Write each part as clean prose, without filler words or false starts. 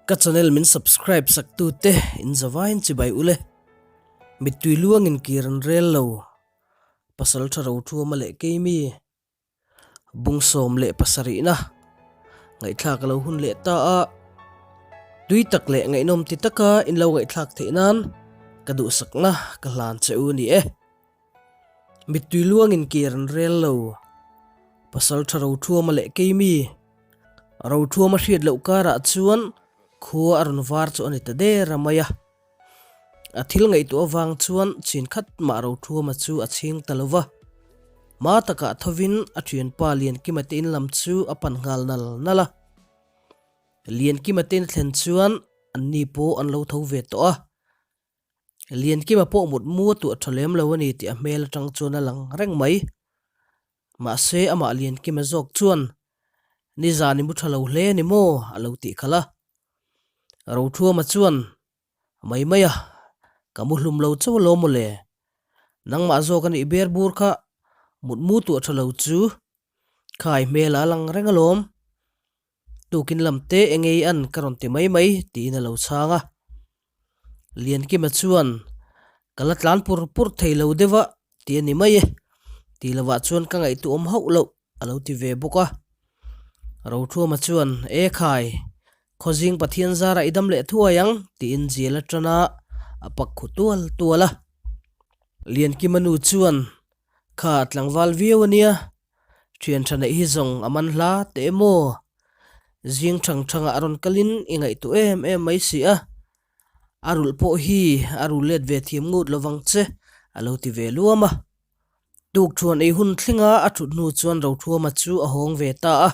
Ka channel min subscribe sak tu te in zavaiin chibai ule. Mittui luangin kir an rel lo. Pasal tha ro thuama leh keimi. Bung 17 na ngaihthlak a lo hun leh ta a. Tui tak leh ngaihnawm ti taka in lo ngaihthlak theih nan ka duhsakna ka hlan che u ni e. Mittui luangin kir an rel lo. Pasal tha ro thuama leh keimi. Ro thuama hriat loh karah chuan khua a rawn var chu a ni ta der a mai a. A thil ngaihtuah avang chuan chin khat mah Rothuama chu a chhing ta lo va. Hma takah thovin a thianpa Liankima te in lam chu a pan nghal nal nal a. Liankima te in a thlen chuan anni pawh an lo tho ve tawh a. Liankima pawh mutmu a tuah tha lem lo a ni tih a hmel atang chuan a lang reng mai. Mahse amah Liankima zawk chuan Nizan i mu tha lo hle a ni maw? a lo tih khalh a. Rothuama chuan, Mai mai a, ka mu hlum lo chauh alawm maw le. Nangmah zawk a nih ber bur kha mutmu tuah tha lo chu khai hmel a lang reng alawm. Tukin lam te eng ei an ka rawn ti mai mai tiin a lo chhang a. Liankima chuan, Ka la tlan pur pur thei lo deuh a ti a ni mai e, ti lovah chuan ka ngaihtuah awm hauh loh a lo ti ve bawk a. Rothuama chuan, E khai, khawzing Pathian zara i dam leh thuai ang, tiin zial atana a pak khu tual tual a. Liankima nu chuan, Kha tlangval viau a nia, thian tha neih hi zawng a man hla teh emaw? Zing thang thangah a rawn kalin i ngaihtuah em em mai si a, a rulh pawh hi a rul let ve thiam ngut lovang che, a lo ti ve luam a. Tukṭhuan ei hun thlenga a ṭhut hnu chuan Rothuama chu a hawng ve ta a.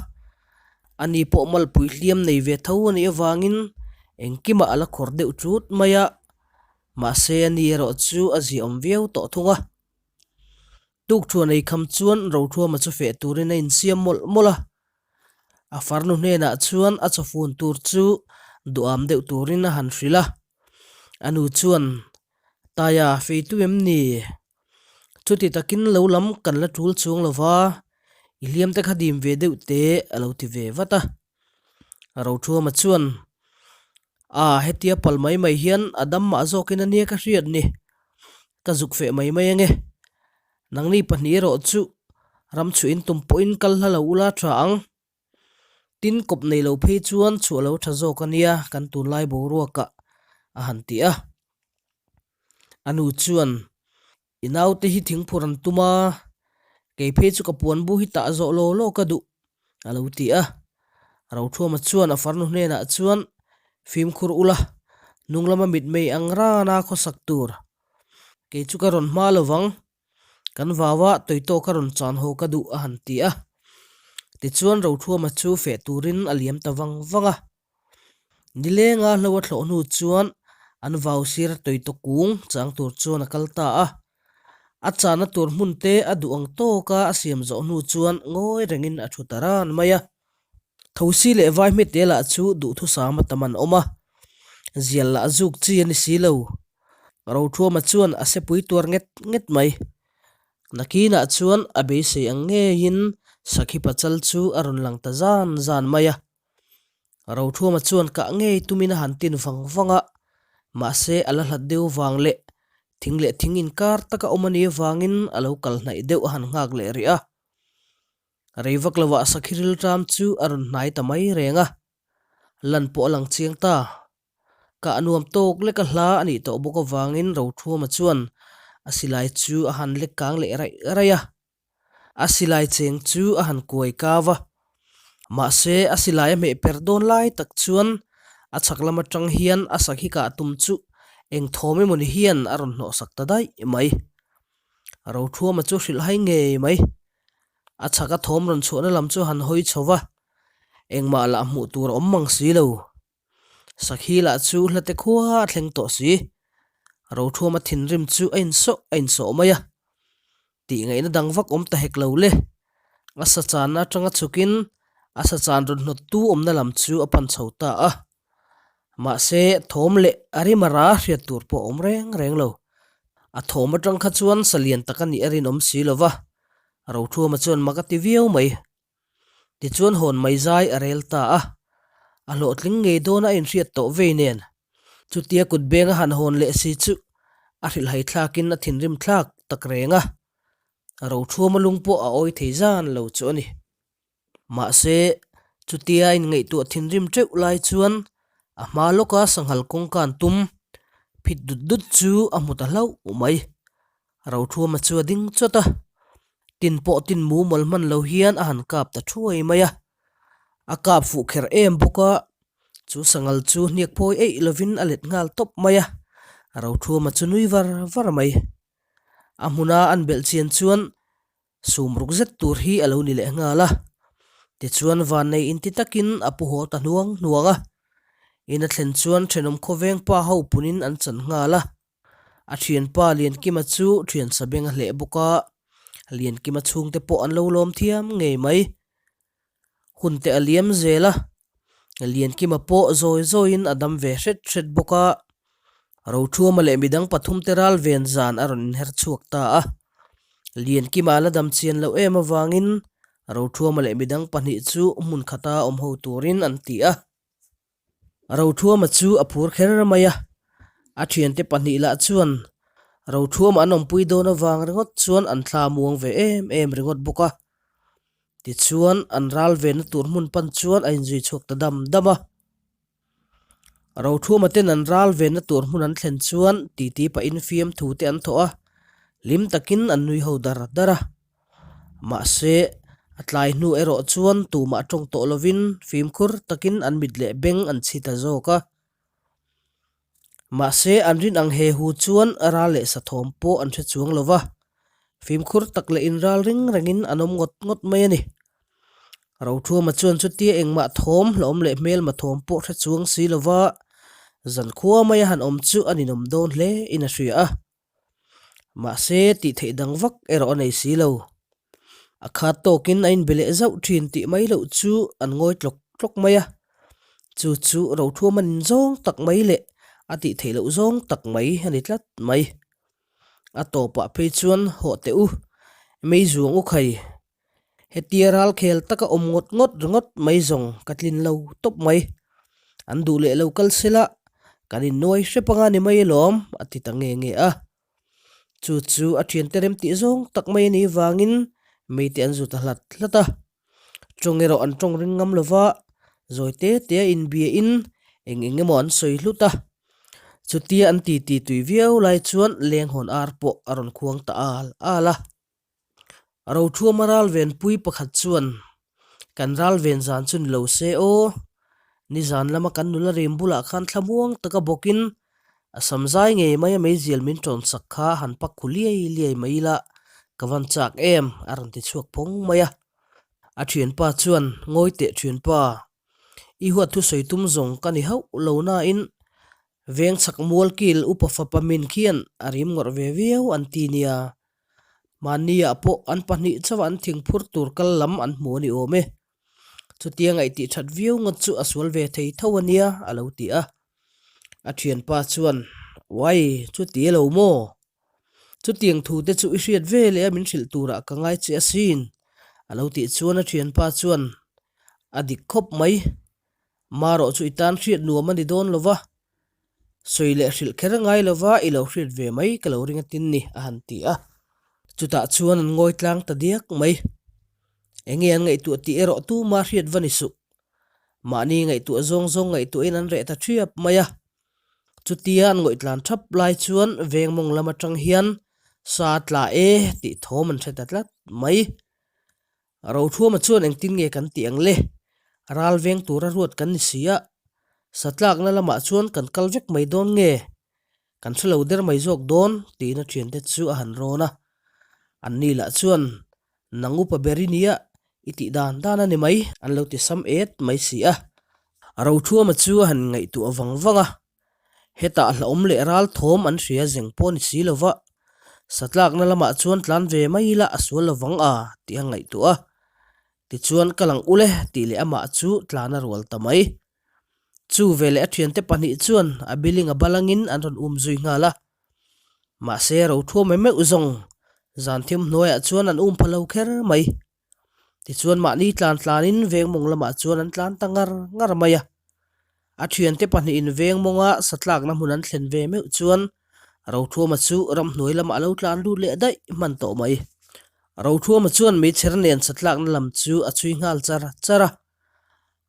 Ani pawh malpui hliam nei ve tho a nih avangin engkimah a la khawr deuh ṭut mai a, mahse ani erawh chu a ziaawm viau tawh thung a. Tukṭhuan ei kham chuan Rothuama chu feh turin a insiam mawlh mawlh a. A farnu hnenah chuan a chawfun tur chu duham deuh turin a han hrilh a. A nu chuan, Taia, feitu em ni? Chuti takin lo lam kan la tul chuang lo va, i hliam te kha dim ve deuh teh a lo ti ve vat a. Rothuama chuan, A, hetia pal mai mai hian a dam mah zawkin a nia ka hriat ni. Ka zuk feh mai mai ange. Nangni pahnih erawh chu ram chhuah in tum pawhin kal hla lo ula tha ang. Tin kawp nei lo phei chuan chhuah lo tha zawk a nia kan tunlai boruakah a han ti a. A nu chuan, I naute hi thingphur an tum a, kei phei chu ka puan bu hi tah zawh law law ka duh, a lo ti a. Rothuama chuan a farnu hnenah chuan, Fimkhur ula, hnung lama mitmei ang rana khawsak tur. Kei chu ka rawn hma lovang, Kan vau a, tui tawk a rawn chan haw ka duh a han ti a. Tichuan Rothuama chu feh turin a liam ta vang vang a. Nilenga hlo a thlawh hnu chuan an vau sir tui tawk kung chang tur chuan a kal ta a. A chahna tur hmun te a duh ang tawka a siam zawh hnu chuan ngawi rengin a thu ta ran mai a. Thosi leh vai hmete lah chu duhthusam a tam an awm a, zial lah zuk chi a ni si lo. Rothuama chuan a sepui tuar nget nget mai. Nakinah chuan a beisei ang ngeiin Sakhi Pachal chu a rawn lang ta zan zan mai a. Rothuama chuan kah ngei tumin a han tin vang vang a, mahse a la hlat deuh vang leh thing leh thing inkar taka awm a nih avangin a lo kal hnaih deuh a han nghak leh rih a. Rei vak lovah Sakhi rilṭam chu a rawn hnai ta mai reng a, lan pawh a lang chiang ta. Kah nuam tawk lek a hla a nih tawh bawk avangin Rothuama chuan a silai chu a han lek kang leh raih raih a. A silai cheng chu a han kuai kau a. Mahse a silai a hmeh per dawn lai tak chuan a chhak lam atang hian a sakhi kah tum chu eng thawm emawni hian a rawn hnawhsak ta daih mai. Rothuama chu hrilh hai ngei mai. A chhak a thawm rawn chhuahna lam chu han hawi chho va, engmah lah hmuh tur a awm mang si lo. Sakhi lah chu hlate khua a thleng tawh si. Rothuama thinrim chu a insawh a insawh mai a. Tih ngaihna dang vak awm ta hek lo le. A sa channa atanga chhukin a sa chan rawn hnawttu awmna lam chu a pan chho ta a. Mahse, thawm leh a rimara hriat tur pawh a awm reng reng lo. A thawm atang kha chuan sa lian tak a nih a rinawm si lo va, Rothuama chuan mak a ti viau mai. Tichuan hawn mai zai a rel ta a. A hlawhtling ngei dawn a inhriat tawh vei nen. Chutia kut beng a han hawn leh si chu a hrilhhai thlakin a thinrim thlak tak reng a. Rothuama lung pawh a awi thei zan lo chu a ni. Mahse, chutia a inngaihtuah thinrim teuh lai chuan a hma lawka sanghal kawngkan tum phit dut dut chu a hmu ta hlauh mai. Rothuama chu a ding chawt a, tin pawh tin mumal hman lo hian a han kap ta thuai mai a. A kap fuh kher em bawk a, chu sanghal chu hniak phawi eih lovin a let nghal tawp mai a, Rothuama chu nui var var mai. A hmuna an belh chian chuan Sum ruk zet tur hi a lo ni leh nghal a. Tichuan vannei inti takin a pu haw ta hnuang hnuang a. In a thlen chuan thenawm khawveng pa ho punin an chan nghal a. A thianpa Liankima chu thian sabeng a hleh bawk a, Liankima chhungte pawh an lo lawm thiam ngei mai. Hun te a liam zel a, Liankima pawh zawi zawiin a dam ve hret hret bawk a, Rothuama leh midang pathumte ral ven zan a rawn inher chhuak ta a. Liankima a la dam chian loh em avangin Rothuama leh midang pahnih chu hmun khata awm ho turin an ti a. Rothuama chu a phur kher mai a, a thiante pahnih lah chuan Rothuama an awmpui dawn avang ringawt chuan an thla muang ve em em ringawt bawk a. Tichuan an ral venna tur hmun pan chuan a inzui chhuak ta dam dam a. Rothuama ten an ral venna tur hmun an thlen chuan titi pahin fiamthu te an thawh a, hlim takin an nui ho dar dar a. Mahse, a tlai hnu erawh chuan tumah tawng tawh lovin fimkhur takin an mit leh beng an chhi ta zawk a. Mahse, an rin ang he hu chuan ral leh sathawm pawh an hre chuang lo va, fimkhur tak leh inral ring rengin an awm ngawt ngawt mai a ni. Rothuama chuan chutia engmah thawm hlawm leh hmelma thawm pawh hre chuang si lo va, zankhua maia han awm chu a ninawm dawn hle in a hria a. Mahse, tih theih dang vak erawh a nei si lo. A khat tawkin a inbe leh zauh thin tih mai loh chu an ngawi tlawk tlawk mai a. Chu chu Rothuama nin zawng tak mai leh a tih theih loh zawng tak mai a ni tlat mai. A tawpah phei chuan hawh teh u, mei zuang u khai. Hetia ral khel taka awm ngawt ngawt ringawt mai zawng ka tlin lo tawp mai. An duh leh lo kal sela, kan innuai hrep anga ni mai alawm, a ti ta nge nge a. Chu chu a thiante rem tih zawng tak mai a nih vangin meite an zu ta hlat hlat a. Tawng erawh an tawng ring ngam lova, zawi te te a inbiain eng eng emaw an sawi hlut a. Chutia an titi tui viau lai chuan lenghawn ar pawh a rawn khuang ta al al a. Rothuama ralvenpui pakhat chuan, Kan ralven zan chu ni lo se aw, nizan lama kan nula rim bulah khan thlamuang taka bawkin a sam zai ngei mai a meizial min tawnsak kha han pak khu liai liai mai ila ka van chak em a rawn ti chhuak phawng mai a. A thianpa chuan, Ngawi teh thianpa, i huat thusawi tum zawng ka ni hauh lo nain Veng chhak mual kil upa fapa min khian a rim ngawrh ve viau an ti nia. Mahniah pawh an pahnih chauh an thing phur tur kal lam an hmu a ni awm e. Chutia ngaihtih that viau ngawt chu a sual ve thei tho a nia a lo ti a. A thianpa chuan, Uai, chuti lo maw? Chutiang thu te chu i hriat ve leh a min hrilh turah ka ngai che asin a lo tih chuan a thianpa chuan, A dik khawp mai. Marawh chu i tan hriat nuam a ni dawn lo va, sawi leh hrilh kher ngai lo va i lo hriat ve mai ka lo ring atin ni, a han ti a. Chutah chuan an ngawi tlang ta diak mai. Enge an ngaihtuah tih erawh tuma hriat va ni suh. Mahni ngaihtuah zawng zawng ngaihtuahin an reh ta thiap mai a. Chutia an ngawih tlan thap lai chuan veng mawng lam atang hian sa tla e tih thawm an hre ta tlat mai. Rothuama chuan engtin nge kan tih ang le? Ral veng tura ruat kan ni si a, satlakna lamah chuan kan kal vek mai dawn nge? Kan hre lo der mai zawk dawn tiin a thiante chu a han rawn a. Anni lah chuan, Nang upa ber i nia, i tih dan dan a ni mai, an lo ti sam et mai si a. Rothuama chu a han ngaihtuah vang vang a, Hetah hlauhawm leh ral thawm an hria zeng pawh a ni si lo va, satlakna lamah chuan tlan ve mai ila a sual lo vang a tih a ngaihtuah a. Tichuan ka lang ule tih leh amah chu tlan a rual ta mai. Chu veleh a thiante pahnih chuan a building a balangin an rawn um zui nghal a. Mahse rothuam em meuh zawng zan thim hnuaiah chuan an um pha lo kher mai. Tichuan mahni tlan tlanin veng mawng lamah chuan an tlan ta ngar ngar mai a. A thiante pahnihin veng mawnga satlakna hmun an thlen ve meuh chuan Rothuama chu ramhnuai lamah a lo tlan lut leh daih hman tawh mai. Rothuama chuan meichher nen satlakna lam chu a chhui nghal char char a.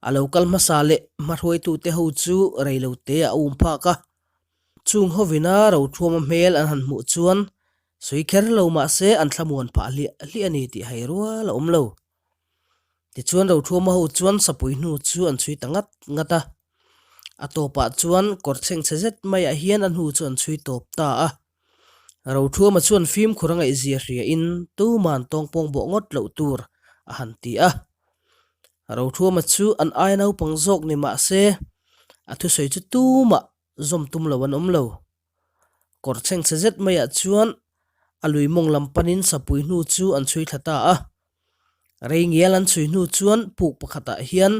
A lo kal hmasa leh hmahruaitute ho chu reilote a um phak a. Chung hovina Rothuama hmel an han hmuh chuan sawi kher lo mahse an thlamuan phah hliah hliah a ni tih hai rual a awm lo. Tichuan Rothuama ho chuan sapui hnu chu an chhui ta ngat ngat a. A tawpah chuan kawr chhengchhe zet maiah hian a hnu chu an chhui tawp ta a. Rothuama chuan fimkhur a ngaihzia hriain tuman tawngpawng bawh ngawt loh tur a han ti a. Rothuama chu an aia naupang zawk ni mah se a thusawi chu tumah zawm tum lo an awm lo. Kawr chhengchhe zet maiah chuan a lui mawng lam panin sapui hnu chu an chhui thla ta a. Rei ngial an chhui hnu chuan puk pakhatah hian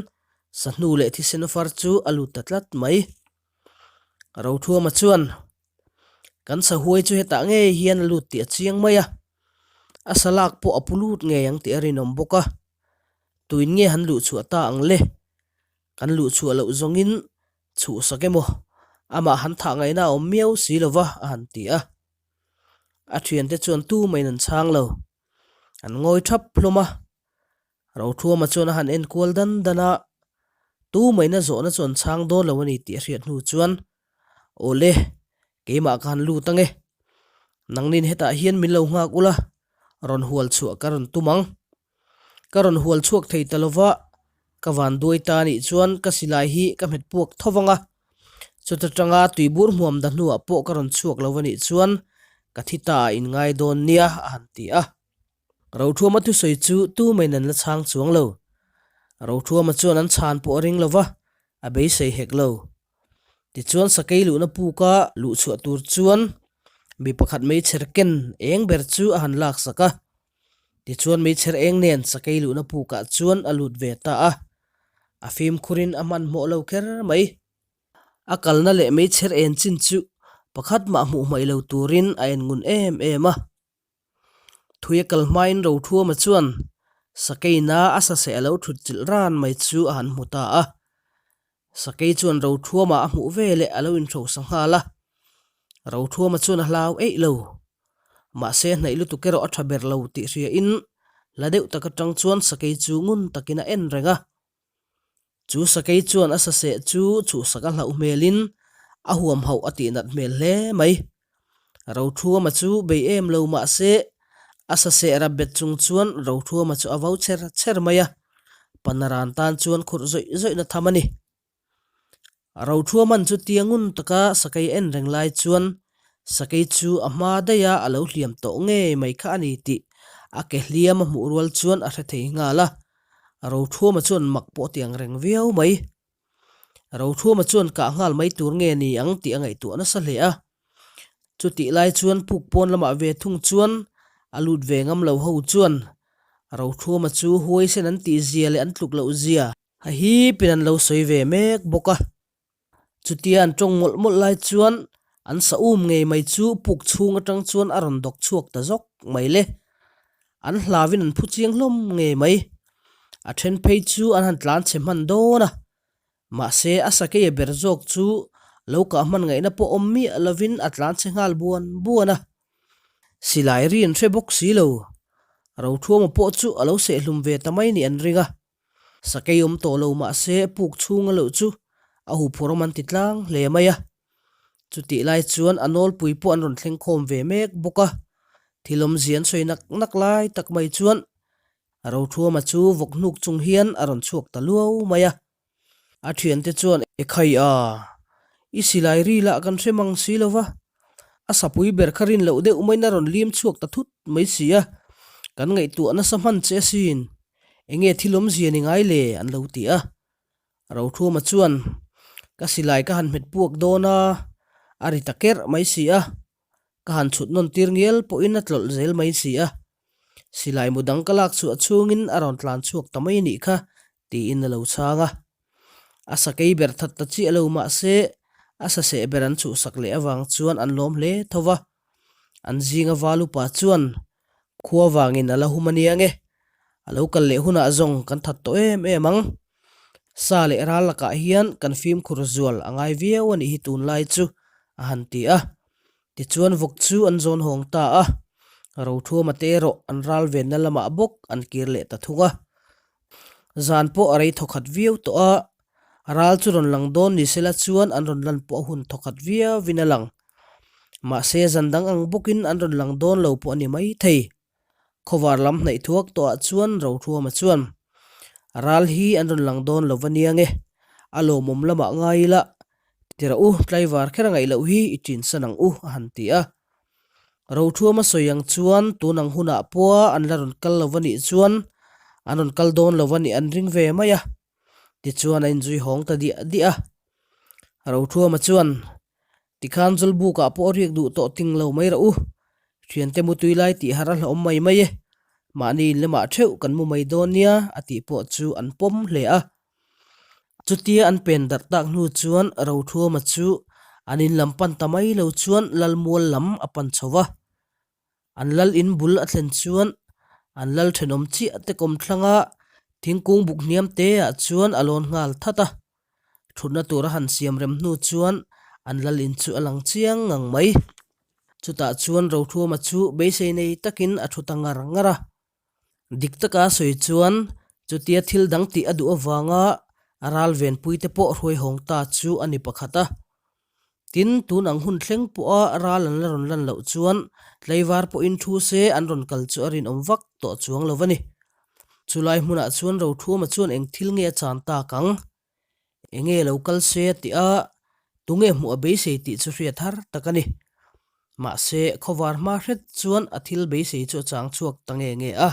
sahnu leh thisen far chu a lut ta tlat mai. Rothuama chuan, Kan sahuai chu hetah ngei hian a lut tih a chiang mai a, a sa lak pawh a pu lut ngei ang tih a rinawm bawk a. Tuin nge han luh chhuah ta ang le? Kan luh chhuah loh zawngin chhuhsak emaw amah han thah ngaihna a awm miau si lo va a han ti a. A thiante chuan tu maiin an chhang lo. An ngawi thap hlawm a. Rothuama chuan a han en kual dan dan a, tu maina zawhna chu an chhang dawn lo a ni tih a hriat hnu chuan, Awle, keimah ka han lut ange. Nangnin hetah hian min lo nghak ula, rawn hual chhuah ka rawn tum ang. Ka rawn hual chhuak thei ta lova, ka van duai ta anih chuan ka silai hi ka hmet puak tho vang a. Chuta tanga tuibur hmuam da hnuah pawh ka rawn chhuak lo anih chuan ka thi ta a inngai dawn nia a han ti a. Rothuama thusawi chu tumain an la chhang chuang lo. Rothuama chuan an chhan pawh a ring lova, a beisei hek lo. Tichuan sakei luhna puka luh chhuah tur chuan mi pakhat meichher ken eng ber chu a han laksak a. Tichuan meichher eng nen sakei luhna pukah chuan a lut ve ta a, a fimkhurin a hmanhmawh lo kher mai. A kalna leh meichher en chin chu pakhat mah hmuh hmaih lo turin a en ngun em em a. Thui a kal hmain Rothuama chuan sakeina a saseh a lo thut chilh ran mai chu a han hmu ta a. Sakei chuan Rothuama a hmuh veleh a lo inhrosa nghal a. Rothuama chuan a hlau eih lo. Mahse hnaih lutuk erawh a tha ber lo tih hriain la deuh tak atang chuan sakei chu ngun takin a en reng a. Chu sakei chuan a saseh chu chhuhsak a hlauh hmelin a huam hauh a tihnat hmel hle mai. Rothuama chu bei em lo mahse a saseh rap bet chung chuan Rothuama chu a vo chher chher mai a, Panaran tan chuan khurh zawih zawihna tham a ni. Rothuaman chu tia ngun taka sakei en reng lai chuan sakei chu a hma daih a a lo hliam tawh ngei mai kha a ni tih a ke hliam a hmuh rual chuan a hre thei nghal a. Rothuama chuan mak pawh a ti ang reng viau mai. Rothuama chuan kah nghal mai tur nge ni ang tih a ngaihtuah nasa hle a. Chutih lai chuan puk pawn lamah ve thung chuan a lut ve ngam lo ho chuan Rothuama chu huaisen an tih zia leh an tluk loh zia A hipin an lo sawi ve mek bawk a. Chutia an tawng mawlh mawlh lai chuan an sa um ngei mai chu puk chhung atang chuan a rawn dawk chhuak ta zawk mai le. An hlauin an phu chiang hlawm ngei mai. A then phei chu an han tlan chhe hman dawn a. Mahse a sakeia ber zawk chu lo kah hman ngaihna pawh awm miah lovin a tlan chhe nghal buan buan a. Silai ri an hre bawk si lo. Rothuama pawh chu a lo sehhlum ve ta mai nih an ring a. Sakei awm tawh lo mah se puk chhunga loh chu a huphurh awm an ti tlang hle mai a. Chutih lai chuan a nawlpui pawh an rawn thleng khawm ve mek bawk a. Thil awmzia an sawi nak nak lai tak mai chuan Rothuama chu vawk hnuk chung hian a rawn chhuak ta luau mai a. A thiante chuan, Ekhai a, i silai ri lah kan hre mang si lo va, a sapui ber kha rin loh deuh maiin a rawn lim chhuak ta thut mai si a, kan ngaihtuah nasa hman che asin, enge thil awmzia ni ngai le? an lo ti a. Rothuama chuan, Ka silai ka han hmet puak dawn a, a ri ta kerh mai si a, ka han chhut nawn tir ngial pawhin a tlawlh zel mai si a, silai mu dang ka lak chhuah chhungin a rawn tlan chhuak ta mai anih kha tiin a lo chhang a. A sakei ber that ta chiah lo mahse a saseh ber an chhuhsak leh avang chuan an lawm hle tho va. An zinga val upa chuan khua vangin a la hum ania nge, a lo kal leh hunah zawng kan that tawh em em ang. Sa leh ral lakah hian kan fimkhur zual a ngai viau a nih hi tunlai chu, a han ti a. Tichuan vawk chu an zawn hawng ta a, Rothuama te erawh an ral venna lamah bawk an kir leh ta thung a. Zan pawh a rei thawkhat viau tawh a, ral chu rawn lang dawn ni sela chuan an rawn lan pawh a hun thawkhat viauin a lang. Mahse zan dang ang bawkin an rawn lang dawn lo pawh a ni maithei. Khawvar lam hnaih thuak tawhah chuan Rothuama chuan, Ral hi an rawn lang dawn lo va nia nge, a lawmawm lamah ngai ila, tira u tlaivar kher a ngaih loh hi i ṭinsan ang u, a han ti a. Rothuama sawi ang chuan tun ang hunah pawha an la rawn kal lo va nih chuan an rawn kal dawn lo va nih an ring ve mai a, tichuan a inzui hawng ta diah diah a. Rothuama chuan, Tikhan Zawlbukah pawh a riak duh tawh ting lo mai rawh u. Thiante mutui lai tih har a hlauhawm mai mai e. Mahni in lamah theuh kan mu mai dawn nia a tih pawh chu an pawm hle a. Chutia an pen darh tak hnu chuan Rothuama chu an in lam pan ta mai lo chuan Lalmual lam a pan chho va. An lal in bul a thlen chuan an lal thenawm chiah te kawmthlanga thingkung buk hniam te ah chuan a lawn nghal that a. Thutna tur a han siam rem hnu chuan an lal in chu a lang chiang ngang mai. Chutah chuan Rothuama chu beisei nei takin a thu ta ngar ngar a. Dik taka sawi chuan chutia thil dang tih a duh avanga a ral venpuite pawh hruai hawng ta chu a ni pakhat a. Tin, tun ang hun thleng pawha ral an la rawn lan loh chuan tlaivar pawhin thu se an rawn kal chu a rinawm vak tawh chuang lo a ni. Chulai hmunah chuan Rothuama chuan eng thil nge a chan tak ang? Enge lo kal se a tih a, tunge hmuh a beisei tih chu hriat har tak a ni. Mahse, khawvar hma hret chuan a thil beisei chu a chang chhuak ta nge nge a.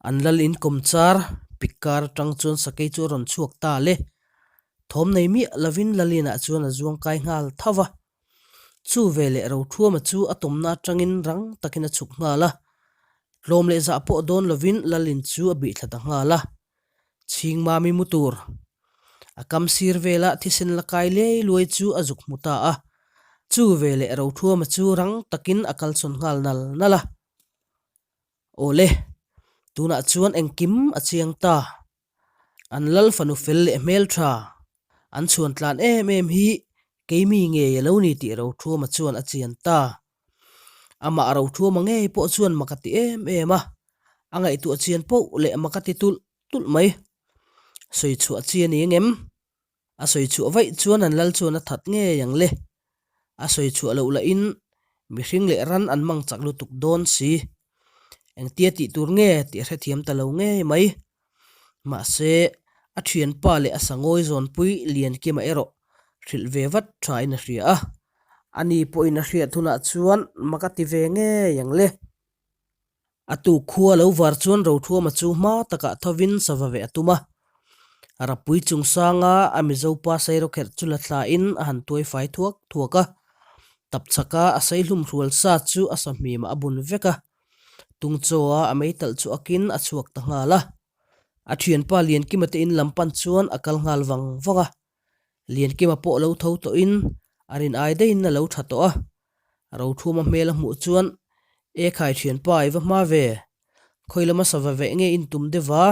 An lal in kawmchar pik kar atang chuan sakei chu a rawn chhuak ta le. Thawm nei miah lovin Lalinah chuan a zuang kai nghal tho va. Chu veleh Rothuama chu a tawmna atangin rang takin a chhuk nghal a. Tlawm leh zah pawh dawn lovin Lalin chu a bih thla ta nghal a. Chhingmami mu tur. A kam sir vela thisen la kai lei luai chu a zuk hmu ta a. Chu veleh Rothuama chu rang takin a kalsawn nghal nal nal a. Awle, tunah chuan engkim a chiang ta. An lal fanu fel leh hmeltha, an chhuan tlan em em hi keimi ngei a lo ni tih Rothuama chuan a chian ta. Amah Rothuama ngei pawh chuan mak a ti em em a, a ngaihtuah chian poh leh mak a ti tulh tulh mai. Sawi chhuah chi a ni ang em? A sawi chhuah vaih chuan an lal chuan a that ngei ang le. A sawi chhuah loh lahin mihring leh ran an mang chak lutuk dawn si. Engtia tih tur nge tih a hrethiam ta lo ngei mai. Mahse, a thianpa leh a sangawi zawnpui Liankima erawh hrilh ve vat thain a hria a. Ani pawhin a hriat hunah chuan mak a ti ve ngei ang le. A tuk khua lo var chuan Rothuama chu hma takah thovin sava veh a tum a. Rappui chungsanga a Mizopa sairawkherh chu la thlain a han tuai fai thuak thuak a. Tapchhaka a saihlum hrual sa chu a sahmimah a bun vek a. Tungchawa a meitalh chu akin a chhuak ta nghal a. A thianpa Liankima te in lam pan chuan a kal nghal vang vang a. Liankima pawh lo tho tawhin a rin ai daihin a lo tha tawh a. Rothuma hmel a hmuh chuan, E khai thianpa i va hma ve, khawi lama sava veh nge in tum deuh va,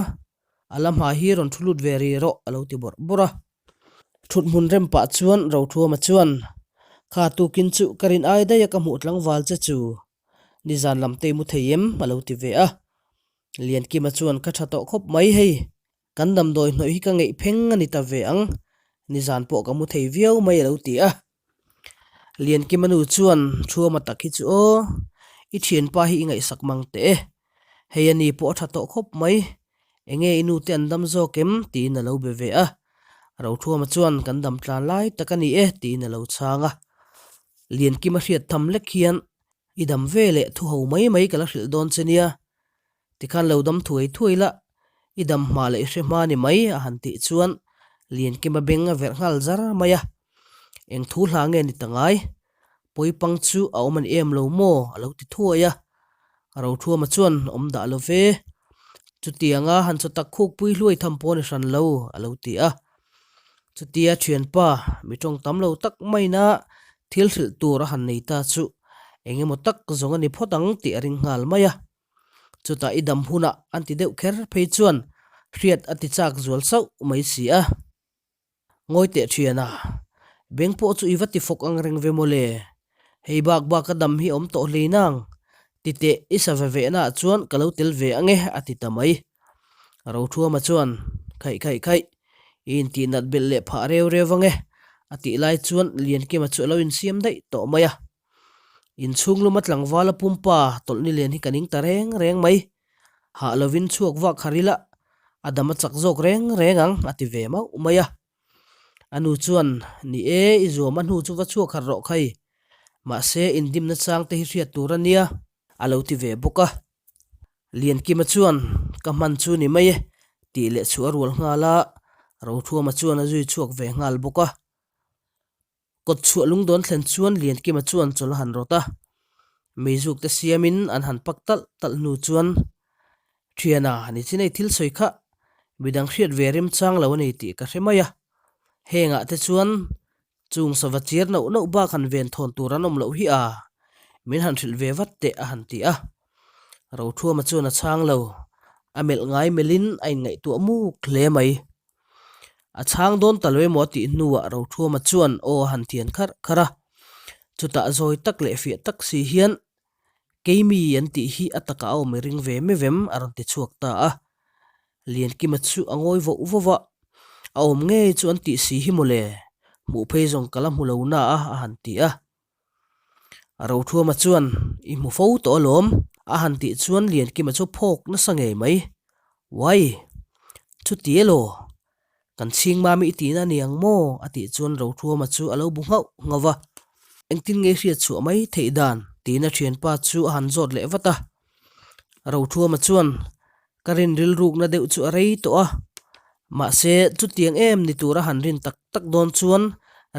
a la hma hi rawn thu lut ve ri rawh a lo ti bawrh bawrh a. Thut hmun rem pah chuan Rothuma chuan, Kha tukin chu ka rin ai daih a ka hmuh tlangval che chu, nizan lam te i mu thei em? a lo ti ve a. Liankima chuan, Ka tha tawh khawp mai hei, Kan damdawi hnawih hi ka ngeih pheng a ni ta ve ang, nizan pawh ka mu thei viau mai a lo ti a. Liankima nu chuan Thuama tak hi chu aw, i thianpa hi i ngaihsak mang teh e, hei a ni pawh a tha tawh khawp mai, enge i nute an dam zawk em? tiin a lo be ve a. Rothuama chuan kan dam tlan lai tak a ni e tiin a lo chhang a. Liankima hriat tham lek hian I dam ve leh thu ho mai mai ka la hrilh dawn che nia, tikhan lo dam thuai thuai la, i dam hma leh i hre hma ni mai a han tih chuan Liankima beng a verh nghal zar mai a. Eng thu hla nge ni ta ngai? Pawipang chu a awm a ni em lo maw? a lo ti thuai a. Rothuama chuan awm dah lo ve. Chutianga han chaw tak khukpui hluai tham pawh a ni hran lo a lo ti a. Chutia thianpa mi tawng tam lo tak maina thil hrilh tur a han nei ta chu eng emaw tak zawng a ni phawt ang tih a ring nghal mai a. Chutah i dam hunah an ti deuh kher phei chuan Hriat a ti chak zual sauh mai si a. Ngawi teh thian a, beng pawh chu i va ti fawk ang reng ve mawle. Hei bak bak a dam hi a awm tawh hlei nang. Ti teh i sa ve ve naah chuan ka lo tel ve ang e a ti ta mai. Rothuama chuan, Khaih khaih khaih, i intih nat belh leh phah reu reu ang e a tih lai chuan Liankima chu a lo insiam daih tawh mai a. Inchhung luma tlangvala pumpa tawlh ni len hi ka ning ta reng reng mai. Hah lovin chhuak vak har ila, a dam a chak zawk reng reng ang, a ti ve mauh mai a. A nu chuan, Ni e, i zuam a hnu chu va chhuak har rawh khai. Mahse, indimna chang te hi hriat tur a nia, a lo ti ve bawk a. Liankima chuan, Ka hman chu ni mai e, tih leh chu a rual nghal a, Rothuama chuan a zui chhuak ve nghal bawk a. Kawt chhuah lungdawn thlen chuan Liankima chuan chawl a han rawt a, meizuk te siamin an han pak talh talh hnu chuan Thiana ni chin ei thil sawi kha midang hriat ve remchang lo a ni tih ka hre mai a, hengah te chuan chung sava chiar nauh nauh bak han ven thawn tur an awm loh hi a, min han hrilh ve vat teh a han ti a. Rothuama chuan a chhang lo, a melh ngai melhin a inngaihtuah muk hle mai. A chhang dawn ta lo emaw a tih hnuah Rothuama chuan aw a han thian kharh kharh a. Chutah zawi tak leh fiah tak si hian, Keimi an tih hi a takah a awm i ring ve mevem a rawn ti chhuak ta a. Liankima chu a ngawi voh voh a, A awm ngei chu an tih si hi mawle, hmuh phei zawng ka la hmu lo na a a han ti a. Rothuama chuan, I hmu fo tawh alawm, a han tih chuan Liankima chu phawk nasa ngei mai. Uai! Chuti elaw? Kan chhing mami i tihna a ni ang maw? a tih chuan Rothuama chu a lo bu nghauh nghauh va. Engtin nge hriat chhuah mai theih dan? tiin a thianpa chu a han zawt leh vat a. Rothuama chuan, Ka rin rilrukna deuh chu a rei tawh a, mahse chutiang em ni tura han rin tak tak dawn chuan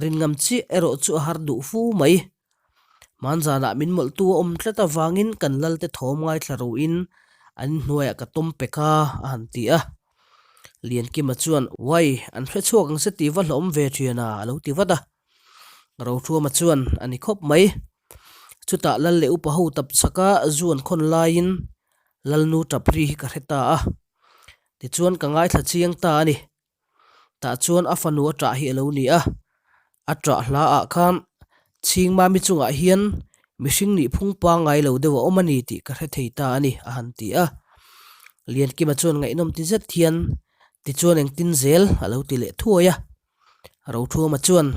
rin ngam chiah erawh chu a har duh fu mai. Hmanzanah min mawlhtu a awm tlat avangin kan lalte thawm ngaithla ruin an inhnuaiah ka tawm pek a, a han ti a. Liankima chuan, Uai, an hre chhuak ang se tih va hlawm ve ṭhian a, a lo ti vat a. Rothuama chuan, A ni khawp mai. Chutah lal leh upa ho tap chhaka zu an khawn laiin Lalnu tap ri hi ka hre ta a. Tichuan ka ngaithla chiang ta a ni. Tah chuan a fanu a ṭah hi a lo ni a. A ṭah hla ah khan Chhingmami chungah hian mihring nih phung pangngai lo deuh a awm a ni tih ka hre thei ta a ni a han ti a. Liankima chuan ngaihnawm ti zet hian tichuan engtin zel a lo ti leh thuai a. Rothuama chuan,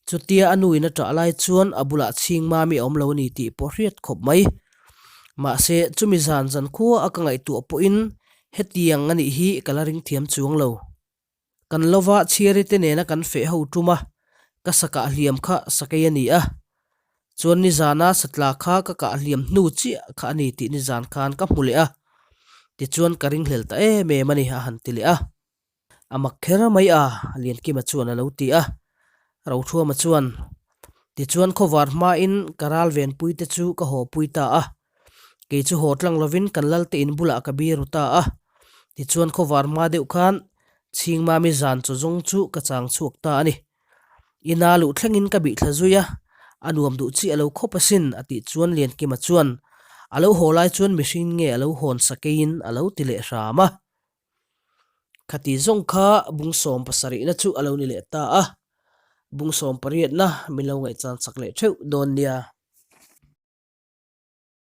Chutia a nuin a ṭah lai chuan a bulah chhing mami a awm lo a ni tih pawh hriat khawp mai. Mahse, chumi zan zan khua a ka ngaihtuah pawhin hetiang a nih hi ka la ring thiam chuang lo. Kan lova chhiari te nena kan feh ho tum a, ka sa kah hliam kha sakei a ni a. Chuan nizana satla kha ka kah hliam hnu chiah kha a ni tih nizan khan ka hmu leh a. Tichuan ka ringhlel ta em em a ni a han ti leh a. A mak kher mai a, Liankima chuan a lo ti a. Rothuama chuan, Tichuan khawvar hmain ka ral venpui te chu ka haw pui ta a. Kei chu haw tlang lovin kan lalte in bulah ka biru ta a. Tichuan khawvar hma deuh khan Chhingmami zan chaw zawng chu ka chang chhuak ta a ni. Ina luh thlengin ka bih thla zui a, a nuam duh chiah lo khawp asin a tih chuan Liankima chuan a lo haw lai chuan mihring nge a lo hawn sakeiin a lo ti leh hram a. Khati zawng kha bung sawm pasarihna chu a lo ni leh ta a, bung sawm pariatna min lo ngaihchan chak leh theuh dawn nia.